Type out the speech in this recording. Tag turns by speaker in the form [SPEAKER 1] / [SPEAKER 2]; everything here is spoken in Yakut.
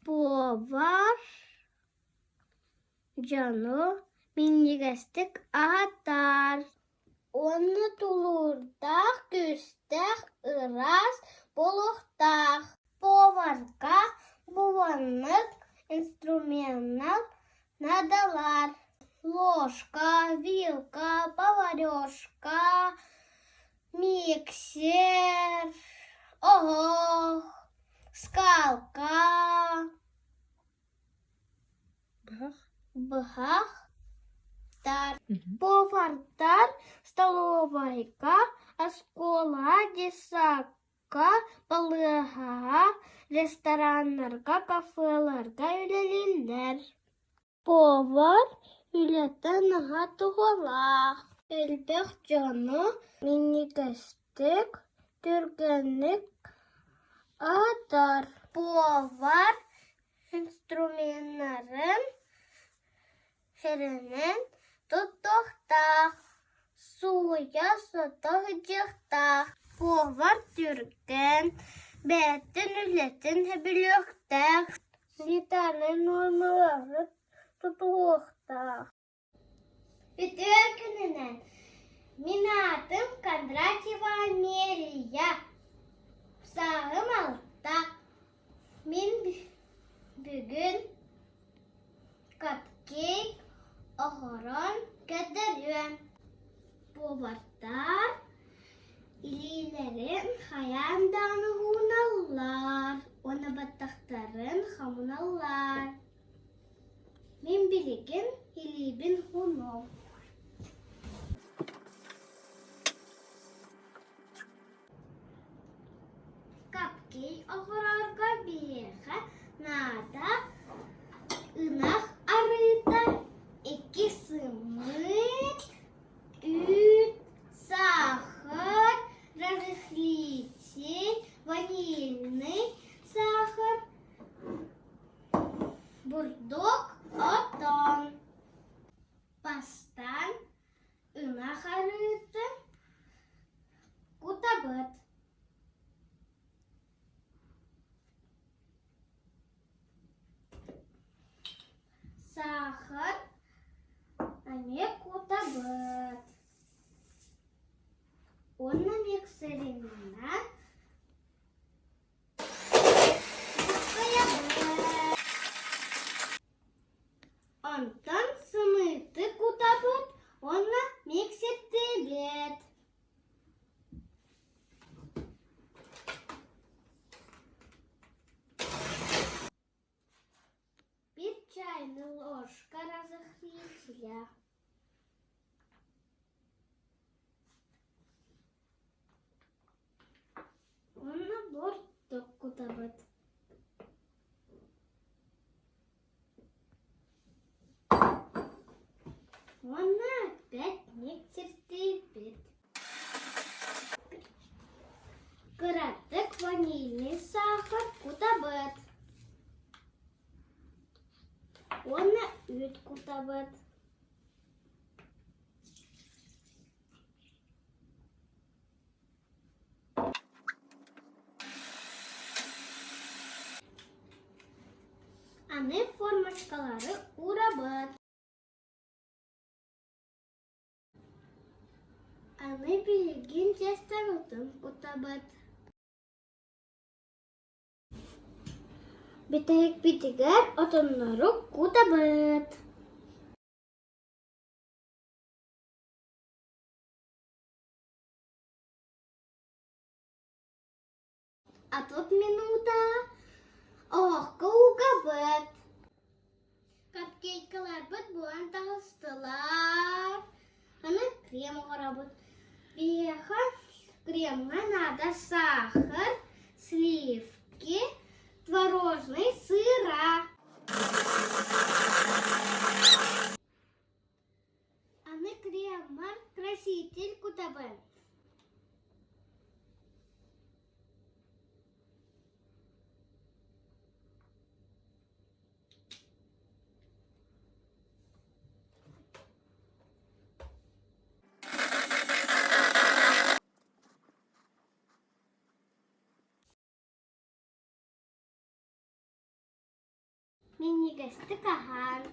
[SPEAKER 1] Повар дьону минньигэстик аһатар уонна тулуурдаах, күүстээх, ыраас буолуохтаах. Поварга бу маннык инструменнар наадалар: ложка, вилка, поварешка, миксер, оһох, скалка, быһах, Повардар столовайга, оскуолаҕа, детсадка, балыыһаҕа, рестораннарга, кафеларга үлэлииллэр. Повар үлэтэ наһаа туһалаах, элбэх дьону минньигэстик, түргэнник аһатар. Повар инструменнарын сэрэнэн туттуохтаах, сууйа-сото сылдьыахтаах. Повар түргэн, бэйэтин үлэтин сөбүлүөхтээх, санитарнай нуормалары тутуһуохтаах. Үтүө күнүнэн! Мин аатым Кондратьева Амелия. Сааһым алта. Мин бүгүн капкейк оҥорон көрдөрүөм. Повардар илиилэрин хайаан даҕаны ууналлар уонна баттахтарын хомуналлар. Мин билигин илиибин уунуом. Капкей оҥорорго биһиэхэ наада ынах арыыта, икки сымыыт, үүт, саахар, разрыхлитель, ванильный сахар, бурдук, отон. Бастаан ынах арыытын кутабыт. Саахар эмиэ кутабыт. Уонна миксеринэн Онтон сымыыты кутабыт уонна миксердиибит. Пить чайная ложка разрыхлителя. Уонна бурдук кутабыт. Уонна опять миксердиибит. Кыратык ванильный сахар кутабыт. Уонна үүт кутабыт. Аны формочкалары уурабыт. Аны билигин тестабытын кутабыт. Бүтэһикпитигэр отоннору кутабыт. А тут минута оһоххо угабыт. Капкейкаларбыт буолан таҕыстылар. Аны крем оҥоробут. Биһиэхэ кремҥа наада саахар, сливки, творожный сыра. Аны креммар краситель кутабын. Минньигэстик аһаан.